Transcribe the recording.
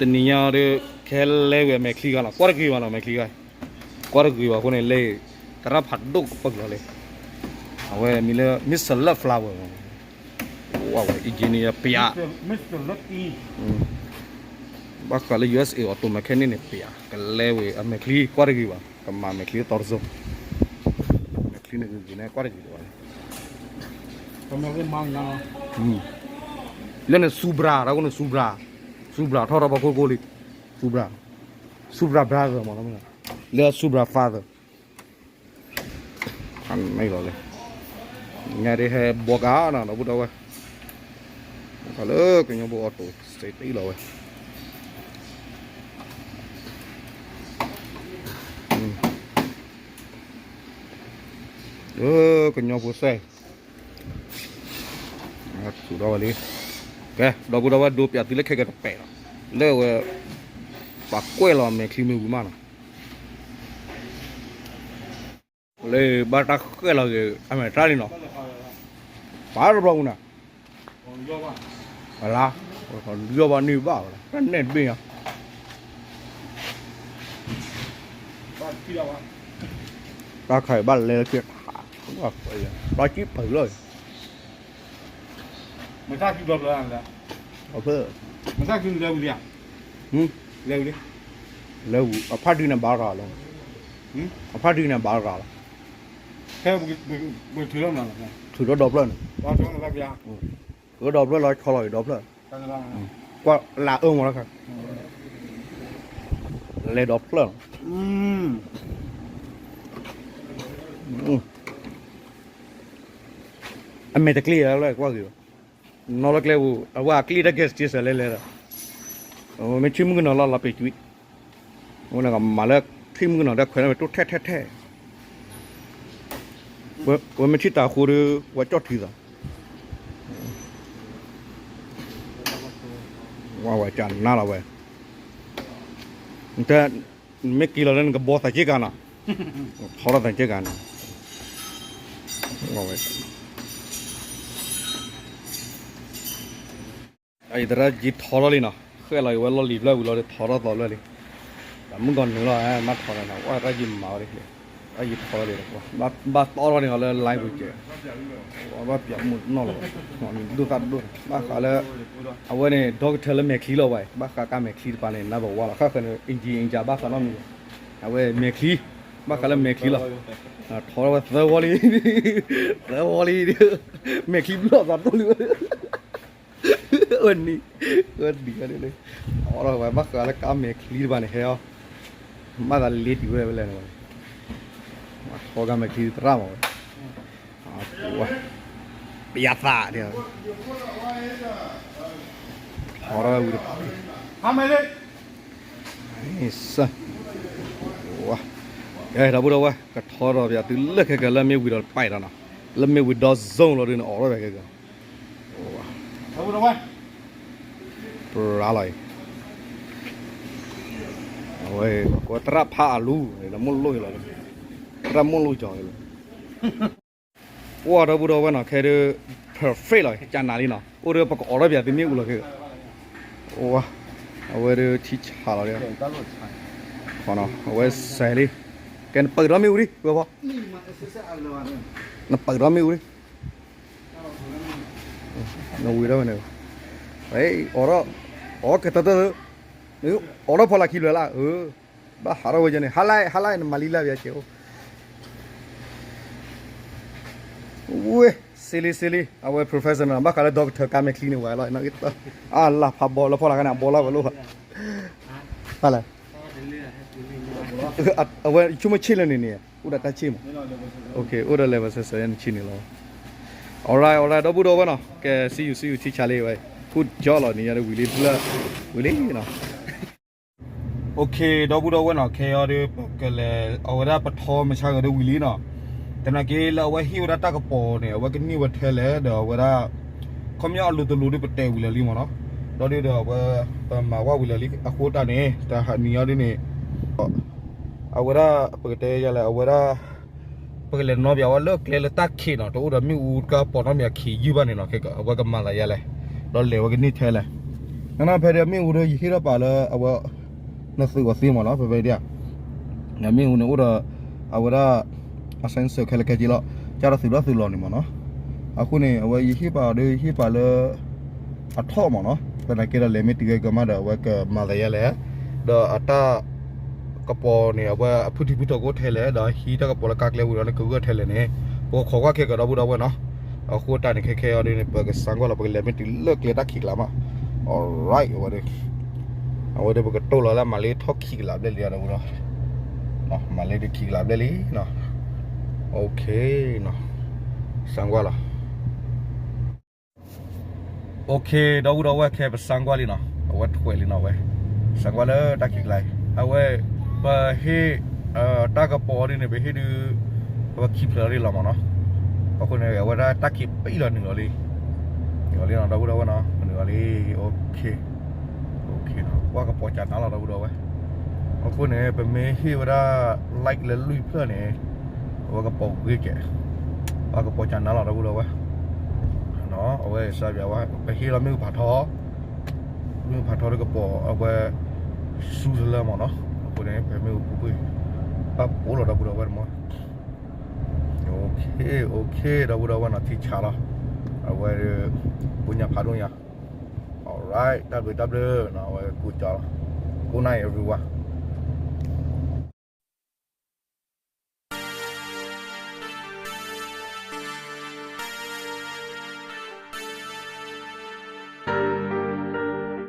တနံၤညါဒီး ခဲလဲဝဲအမဲာ်ချံဂၤနီၤ ကွၢ်တဂ့ၤဘၣ်နီၤ မဲာ်ချံဂၤ ကွၢ်တဂ့ၤဘၣ်အဃိန့ၣ် လၢသရၣ်ဖးဒိၣ်ကပၢၢ်လီၤလံ. အဝဲမံၤလၢ Mister Love Flower ဝဲ engineer ပျး ဘၣ်ဃးလၢ ယူၢ်အ့းအ့း auto mechanic န့ၣ် ပျး ကလဲဝဲအမဲာ်ချံကွၢ်တဂ့ၤဘၣ် ကမၤမဲာ်ချံတီတစိၢ် မဲာ်ချံန့ၣ်ဂ့ၤဂ့ၤန့ၣ် ကွၢ်တဂ့ၤဘၣ် လၢန့ၣ် Supra တၢ်ကိၣ်န့ၣ် Supra Supra ထီၣ်ထီၣ်ဘၣ်ခိၣ်ခိၣ်လံ Supra Supra brother မ့ၢ် လၢ Supra father န့ၣ်လီၤလံ. ညါဒ်ဟဲဘှီကါနီၤ ဒီပုၢ်ဒီဝဲၢ် လၢကညီဖိ auto စ့တ့လီၤဝဲ လၢကညီဖိစ့ ထူးထီၣ်ဝဲလံ. ကဲ ဒီပုၢ်ဒီဝဲၢ် ဒိပျးသုလၢခဲကတပဲာ်လီၤ လၢဝဲ ပှၤကွဲးလီၤမဲာ်ချံမ့ၢ်ဝံၤမးနီၤ လၢဘၣ်တၢ်ဃဲၣ်လီၤက့ၤ အမဲာ်တၢ်လံနီၤ ပှၤတဘျီပူၤန့ၣ် အလါ ယီၢ်ဘၣ်န့ၢ်ဘၣ်ဝဲ တၢ်နဲၣ်တဘ့ၣ်ညါ တၢ်ခါအံၤဘၣ်လဲၤလၢက့ၤထး ဘၣ်ကံၣ်ပၢၢ်လီၤ မတၢ်ကံၣ်ဘျီဘျီ ဒီဖျၢၣ် မတၢ်ကံၣ်လဲၤဝံၤလံဧါ လဲၤဝံၤလံ လဲၤဝံၤ အဖါတံၢ်န့ၣ်ဘၣ်ရၤလီၤ အဖါတံၢ်န့ၣ်ဘၣ်ရၤလီၤ ဟဲ ပထုးထီၣ်မနုၤလဲၣ် ထုးထီၣ်ဒီဖျၢၣ်န့ၣ် ထုးထီၣ်ဒီဖျၢၣ်လီၤ ဆီလီၤအံၤဒီဖျၢၣ် ကွၢ်လၢအၢမးလီၤခါ လဲၤဒီဖျၢၣ်လီၤ အမဲာ်တကျ့ၢ်လၢကွၢ်က့ၤလီၤ နီၢ်လၢကျဲပူၤ အဝဲအကျ့ၢ်တၢ် gas station လဲၤလဲၤဒီး မ့ၢ်ထံၣ်မုၣ်ကနီၤလီၤလီၤပ့ၤကွံာ် အဝဲန့ၣ်ကမၤလၢ ထံၣ်မုၣ်ကနီၤဒီးခွဲးန့ၢ်ဝဲတိၢ်ထဲထဲထဲ ဝဲမ့ၢ်ထံၣ်တၢ်အဃိဒီး ဝဲကၠီၣ်ထံသး ဝဲဝဲကနၣ်လီၤဝဲ နမ့ၢ်က့ၤလီၤလၢနကဘီသးက့ၢ်ကၤနီၤ ထီထီၣ်သးက့ၢ်ကၤနီၤ ဝဲ အံၤသရၣ်က့ၤထီထီၣ်လံနီၤ ဃဲလီၤက့ၤဝဲလီၢ်လံၤဖျၢၣ်ဝံၤလီၤဒီးထီထီၣ်သီဖျၢၣ်လံ တၢ်မုၣ်ကီၤနုာ်လီၤ မ့ၢ်ထီထီၣ်နီၤ ဝဲသရၣ်က့ၤမၤဝဲဒၣ် သရၣ်က့ၤထီထီၣ်လံ ဘၣ်တီထီၣ်န့ၣ်လီၤလၢ line ပူၤကဲး ဘၣ်ပျးမုၣ်နီၢ်လီၤ ဒိၣ်သၣ်ဒိၣ် ဘၣ်ဃးလၢ အဝဲန့ၣ် doctor လၢမဲာ်ချံလီၤဝဲ ဘၣ်ဃးကါမဲာ်ချံတပၤန့ၣ် နၢ်ပဝါလီၤ ဃၣ်ဃၢၤန့ၣ် အ့ၣ်ကံအ့ၣ်ကါဘၣ်ဃးနီတမံၤ အဝဲမဲာ်ချံ ဘၣ်ဃးလၢမဲာ်ချံလီၤ ထီထီၣ်ဝဲသၢဝီလံ သၢဝီလံ မဲာ်ချံဘျီၣ်သးဒိၣ်လံ အနံၤ အနံၤ အီၣ်ထီၣ်ဝဲ ဘၣ်ဃးလၢကါမဲာ်ချံတပၤန့ၣ် ဟဲအီၤ မၤသးလ့တံၢ်ဝဲဝဲလဲၣ်န့ၣ် ထီကါမဲာ်ချံသရၣ်မးဝဲ ပယါသး ထီထီၣ်ဝဲဝံၤတပၤ စၢ် ကဲ ဒီပုၢ်ဒီဝဲၢ် ကထီထီၣ်ပယါသုလၢခဲကလၢမ့ၢ်ဝံၤဒီးတပာ်ဒီးနီၤ လၢမ့ၢ်ဝံၤဒီး zone လီၤဒုးန့ၣ် အိးထီၣ်ဝဲခဲက ပရၤလီၤအံၤ အဝဲ ကွၢ်သရၣ်ဖးအလူ လၢမိၢ်လိၣ်လီၤ သရၣ်မိၢ်လိၣ်ကၠီလီၤ ပှၢ်ဒီပုၢ်ဒီဝဲၢ်နီၤ ခဲဒုး perfect လီၤ ကနၤလံနီၤ အိၣ်ဒီးပကအိးထီၣ်ပယါသုမ့ၣ်အူလီၤခဲ အဝဲဒုးထံဆးလီၤ အဝဲစဲးလံ ကဲ နပာ်ဒီးမ့ၣ်အူလံ ဝဲဖီ နပာ်ဒီးမ့ၣ်အူလံ နဝံၤဒီးဝဲန့ၣ် အိးထီၣ် အိးကတၢၢ်တၢၢ် အိးထီၣ်ဖီလာ်ခံဖျၢၣ်လၢ ဘၣ်ဟးထီၣ်ဝဲကဲန့ၣ် ဟါလၢ ဟါလၢ နမၤလံလၢပယါကဲအိၣ် ဝဲ စ့လံ စ့လံ အဝဲ professional ဘၣ်ဃးလၢ doctor ကါမဲာ်ချံန့ၣ် ဝဲလီၤ အလၢ်ဖးဘီလၢဖီလာ်ခါန့ၣ် အဘီလၢဝဲလိၣ် ဖးလဲၣ် အဝဲဆိကမိၣ်ဆ့ၣ်လၢန့ၣ်န့ၣ် အိၣ်ဒီးတၢ်ဆ့ၣ်မး အိၣ်ဒီး level ဆဲးဆဲး နဆ့ၣ်န့ၣ်လီၤ alright alright ဒီပုၢ်ဒီဝဲၢ်နီၤ ကဲ see you see you ထံဆးလံဝဲ good job လီၤ နံၤညါဒုးဝံၤလံဖျၢၣ် ဝံၤလံနီၤOkay ဒီပုၢ်ဒီဝဲၢ်နီၤ ခဲအံၤဒုး ပကလဲၤ အဝဲဒၣ်ပထီမဆါဂၤဒုးဝံၤလံနီၤ သနာ်က့လၢအဝဲဟ့ၣ်ဝဲဒၣ်တၢ်ကပီၤန့ၣ် အဝဲကန့ၢ်ဝဲထဲလဲၣ် ဒီးအဝဲဒၣ် ခီပညီအလိၤတလိၤဒုးပတဲဝံၤလၢာ်လံမ့ၢ်နီၤ ဒီးဒုးဒီးအဝဲ ပမၤဝဲဝံၤလၢာ်လံ အဃိတၢ်န့ၣ် တၢ်ဟးနံၤအံၤဒုးန့ၣ် အဝဲဒၣ်ပကတဲယလဲၣ် အဝဲဒၣ် ပကလဲၤနီၣ်ပျးဝဲလၢကျဲလၢတၢ်ခံးနီၤ တအိၣ်ဒီးမ့ၣ်အူတကပီၤနီတမံၤအခံးယုၢ်ဘၣ်န့ၣ်နီၤ အဝဲကမၤသးယလဲၣ် ဒီးလဲၤဝဲကန့ၢ်ထဲလဲၣ် နဖဲဒၣ်မ့ၣ်အူဒီး ယဟ့ၣ်ထီၣ်ပာ်လၢအဝဲ နသုးအီၤသ့မ့ၢ်နီၤ, ဖဲဖဲဒၣ် နမ့ၣ်အူန့ၣ်အိၣ်ဒီး အဝဲဒၣ် အ sensor ခဲလၢာ်ခဲဆ့လီၤ, ကၢ်ဒီးသုးဒီးသုးလီၤန့ၣ်မ့ၢ်နီၤ. အဃိန့ၣ် အဝဲယဟ့ၣ်ပာ်အီၤဒီး ယဟ့ၣ်ပာ်လၢ အထီၣ်မ့ၢ်နီၤ, သနာ်က့ဒီးလဲၤမ့ၢ်တုၤဝဲကမၣ်ဒီး အဝဲကမၤသးယဲလဲၣ်, ဒီးအတၢ် ကပီၤန့ၣ် အဝဲအဖုထံဖုထီၣ်ကအိၣ်ထဲလဲၣ်, ဒီးဟံးတၢ်ကပီၤလၢကါကျဲဝံၤဒီး နကဂၢၢ်ထဲလဲၣ်န့ၣ် ပကခိးကွၢ်ခဲကဒီပုၢ်ဒီဝဲၢ်နီၤ. အဃိတၢ်န့ၣ်ခဲခဲအံၤဒ်န့ၣ် ပကစၢကွၢ်လီၤ, ပကလဲၤမ့ၢ်တုၤလၢကျဲတၢ်ခံးကျါမး. Alright, အဝဲဒၣ် အဝဲဒၣ်ပကတိၢ်လီၤလၢမၤလ့ထီၣ်ခံးကလးဘျဲၣ်လံဒီပုၢ်ဒီဝဲၢ်, မၤလ့ဒုးခံးကလးဘျဲၣ်လံနီၤ. Okay နီၤ, စၢကွၢ်လီၤ. Okay ဒီပုၢ်ဒီဝဲၢ် ခဲပစၢကွၢ်လံနီၤ, အဝဲထွဲးလံနီၤ, အဝဲ စၢကွၢ်လၢတၢ်ခံးကျါအံၤ အဝဲ ပဟ့ၣ် တၢ်ကပီၤဒ်န့ၣ် ပဟ့ၣ်ဒုး အဝဲခံဖျၢၣ်လံလီၤမ့ၢ်နီၤ. အဃိန့ၣ် အဝဲဒၣ်တၢ်ခံးပံလီၤနုာ်လီၤလံ, နုာ်လီၤလံနီၤ ဒီပုၢ်ဒီဝဲၢ်နီၤ, နုာ်လီၤလံ. Okay, okay နီၤ, ပှၤကပီၤကနါလီၤ ဒီပုၢ်ဒီဝဲၢ်. အဃိန့ၣ် ပမ့ၢ်ဟ့ၣ်ဝဲဒၣ် like လၢလွံၢ်ဖျၢၣ်န့ၣ် အဝဲကပီၤဂ့ၤကဲး, ပှၤကပီၤကနါလီၤ ဒီပုၢ်ဒီဝဲၢ်. အဝဲစၢပဝဲ ပဟ့ၣ်လီၤမ့ၣ်အူဖးထီ, မ့ၣ်အူဖးထီဒီးကပီၤအဝဲ ဆူတလၢမ့ၢ်နီၤ. အဃိန့ၣ် ပမ့ၣ်အူပူၤပှ့ၤ ဘၣ်ပိာ်လီၤ ဒီပုၢ်ဒီဝဲၢ်တမီၤ. Okay, okay ဒီပုၢ်ဒီဝဲၢ်နီၤ, ထံဆးလီၤ. အဝဲ ပူညါဖးဒိၣ်ညါ. Alright, တၢ်ဘျုးတၢ်ဘျုးနီၤ, အဝဲကူကၠီလီၤ. Good night everyone.